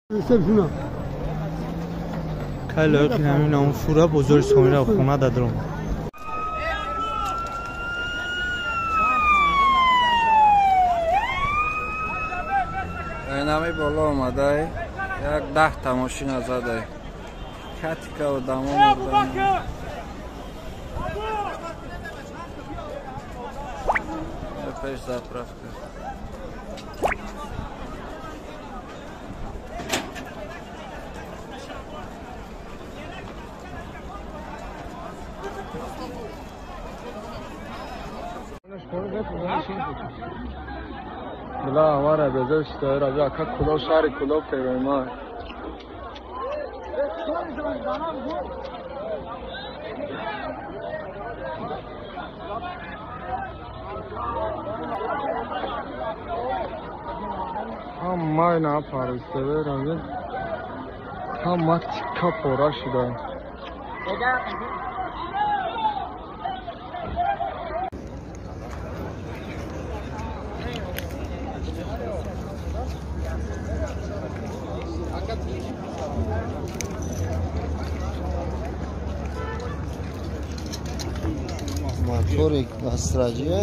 Кай лоиқи ҳамин он фура бозори Сомира хона дадром. Инами боло омадай, як 10-та мошина задай. Катика одамо мурдан. Пеш заправка. Бла авара безеш стоера бя как кулов шари кулов певема. Ҳамаи на паристевера ҳама тикка пора шуда. Мотори Астраҷия.